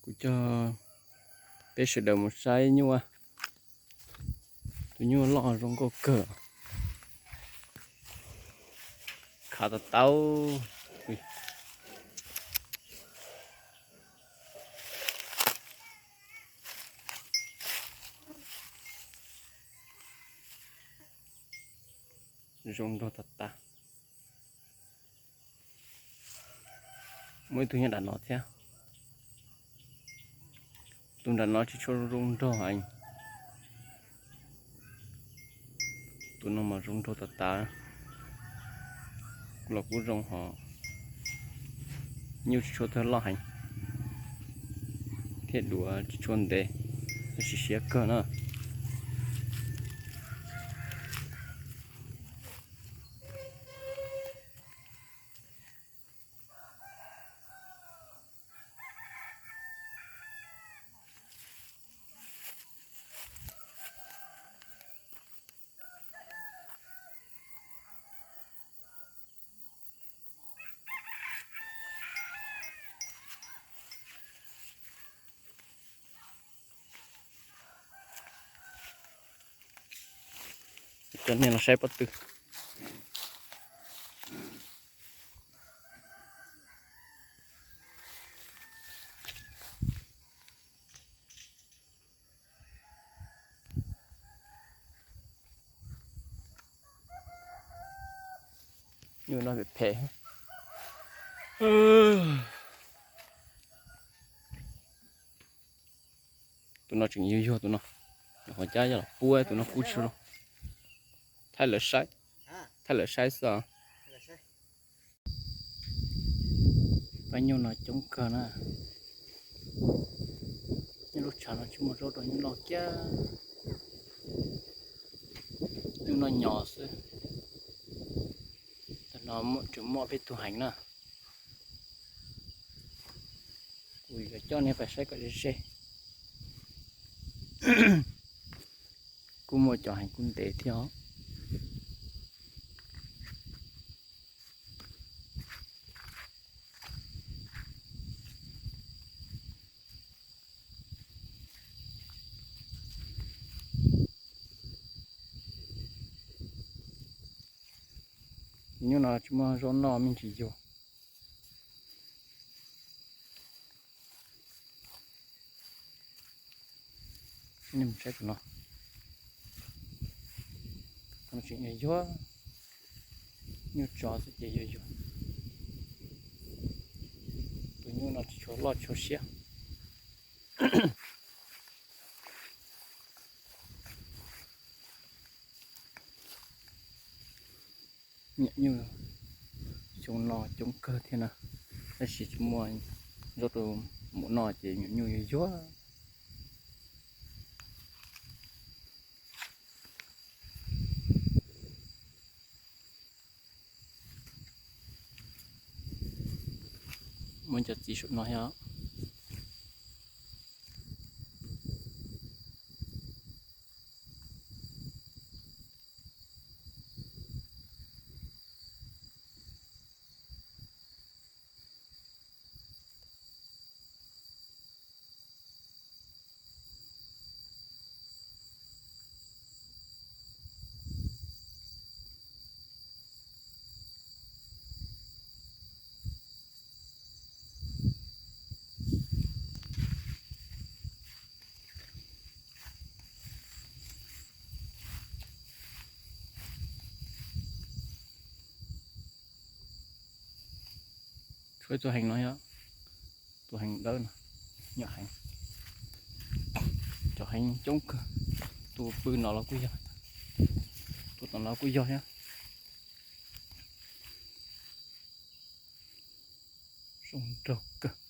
Kuv coj peb sawv daws mus saib nyuj. Tus nyuj loj zoo nkauj kawg. Khav tas tas. Zoo nraug tas tas. Muaj ib tug nyob nram no thiab. Tus nram no tsis tshua zoo nraug heev. Tus no mas zoo nraug tas tas. Los kuj zoo hos. Nyuj tsis tshua tawg loj heev thiab duav tsis tshua ntev, tab sis siab kawg na. Coj nej los saib pob tw. Nyuj no phem phem. Tus no tseem yuag yuag tus no. Nyuam qhuav cab yog los puab tus no kub tsis zoo. Thaij lawv saib, thaij lawv saib xwb os. Pab nyuj no coob kawg na. Nyuj lub tshav no tsis muaj zaub rau nyuj noj kiag. Nyuj noj nyos xwb. Tam no tseem muaj peb tug heev na. Kuv yuav coj nej pais saib kom ze ze. Kuj muaj cov heev kuj ntev thiab os. Nyuj no tsis muaj zaub noj me ntsis yug. Nej mus saib tus no, no tseem yuag yuag, nyuj tsov xwb ces yuag yuag. Tus nyuj no tsis tshua loj tsis tshua siab. Nyuam nyuj xyoo no coob kawg thiab na, tab sis tsis muaj zaub rau mus noj ces nyuam nyuj yuag yuag. Muaj cov txiv saum no thiab. Tshuav ib tug heev no thiab, tus heev dawb no, nyuam heev. Cov heev coob kawg, tus pw no los kuj yog, tus tom no kuj yog thiab. Zoo nraug kawg.